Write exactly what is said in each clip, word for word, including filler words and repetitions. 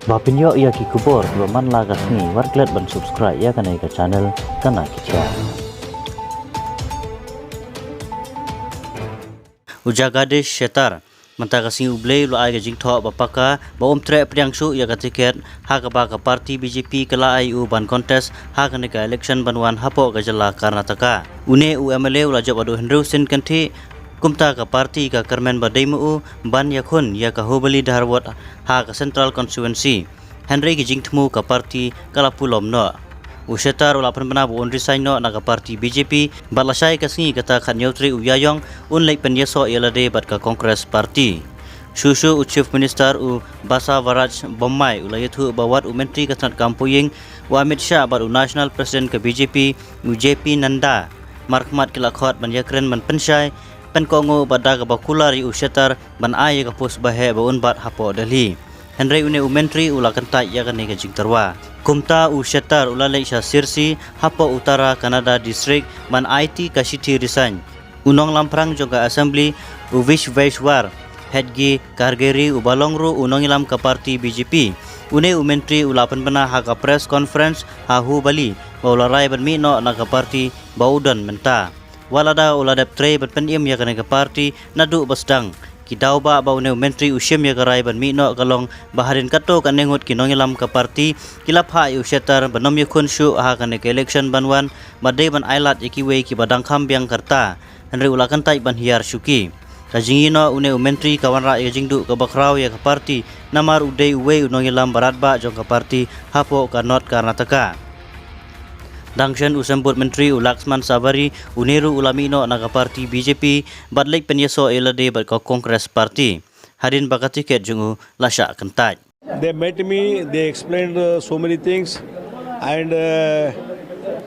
Ba pynïoh ïa ki khubor kiba man la ka sngi, wat klet ban subscribe ïa kane ka channel Kana Ki Khia. U Jagadish Shettar mynta ka sngi U Blei u la ai ka jingthoh ba paka ba um treh pdiang shuh ïa ka tiket ha kaba ka party B J P ka la ai u ban contest ha kane ka election ban wan hapoh ka jylla Karnataka. Une u M L A u la jop haduh hynriew sien kynthih, kumta ka party ka kyrmen ba dei ma u ban ïakhun ïa ka Hubballi Dharwad ha ka Central Constituency. Hynrei ki jingthmu ka party ka la pulom noh. U Shettar u la pynbna ba un resign noh na ka party B J P bad lashai ka sngi, kata khathynñiew tarik u Ïaïong, un leit pynïasoh ïa lade bad ka Congress party. Shuh shuh u Chief Minister u Basavaraj Bommai u la ïathuh ba wat u Myntri ka tnat kam pohying u Amit Shah bad u National President ka B J P u J P Nadda markhmat ki la khot ban ïakren ban pynshai, pynkohnguh bad da kaba kular ïa u Shettar ban ai ïa ka post ba heh ba un bat hapoh Delhi. Hynrei une u Myntri u la kyntait ïa kane ka jingtyrwa. Kumta u Shettar u la leit sha Sirsi hapoh Uttara Kannada District ban aiti ka shithi resign. U nongïalam phrang jong ka Assembly u Vishveshwar Hedge Kargeri uba long ruh u nongïalam ka party B J P, une u Myntri u la pynbna ha ka press conference ha Hubballi ba u la rai ban mih noh na ka party ba u don mynta. Wat lada u la dep trei ban pynim ïa kane ka party naduh ba sdang, ki daw ba ba une u Myntri u shim ïa ka rai ban mih noh ka long ba hadien katto katne ngut ki nongïalam ka party ki la phah ïa u Shettar ban ym ïakhun shuh ha kane ka election ban wan, ba dei ban ailad ïa kiwei kiba dang kham biang ka rta. Hynrei u la kyntait ban hiar shuki. Ka jingïehnoh une u Myntri ka wanrah ïa ka jingduh kaba khraw ïa ka party, namar u dei uwei u nongïalam ba radbah jong ka party hapoh ka North Karnataka. Dang shen u symbud Myntri u Laxman Saveri, une ruh u la mih noh na ka party B J P bad leit pynïasoh ïa lade bad ka Congress party, hadien ba ka tiket jong u la shah kyntait. They met me, they explained, uh, so many things, and, uh,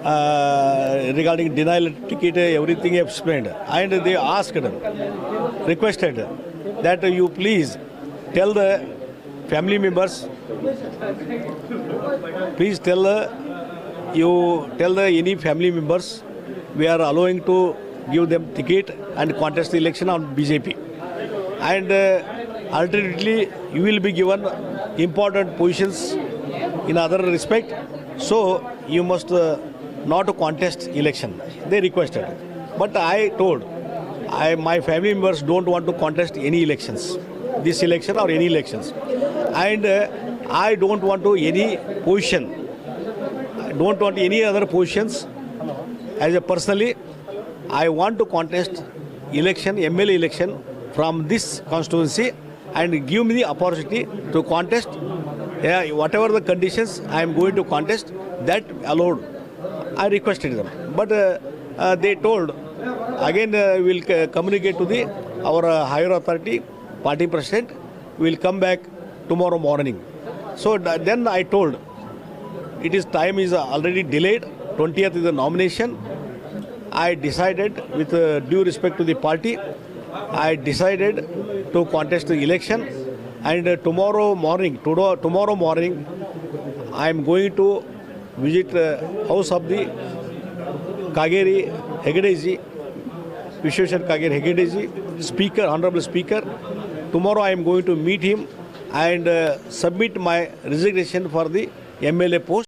uh, regarding denial ticket, uh, everything explained. And they asked, requested that you please tell the family members, please tell the, you tell the any family members we are allowing to give them ticket and contest the election on B J P. And, uh, ultimately, you will be given important positions in other respect. So you must, uh, not contest election, they requested. But I told, I, my family members don't want to contest any elections, this election or any elections. And, uh, I don't want to any position, I don't want any other positions as a personally. I want to contest election, M L A election from this constituency, and give me the opportunity to contest, yeah, whatever the conditions I am going to contest, that allowed. I requested them. But, uh, uh, they told, again, uh, we'll c-, communicate to the, our, uh, higher authority, party president, we'll come back tomorrow morning. So th-, then I told, it is, time is already delayed. Twentieth is the nomination. I decided, with, uh, due respect to the party, I decided to contest the election. And, uh, tomorrow morning, today, tomorrow morning, I am going to visit, uh, house of the Kageri Hegedeji, Vishweshwar Kageri Hegedeji, Speaker, Honorable Speaker. Tomorrow I am going to meet him and, uh, submit my resignation for the M L A post.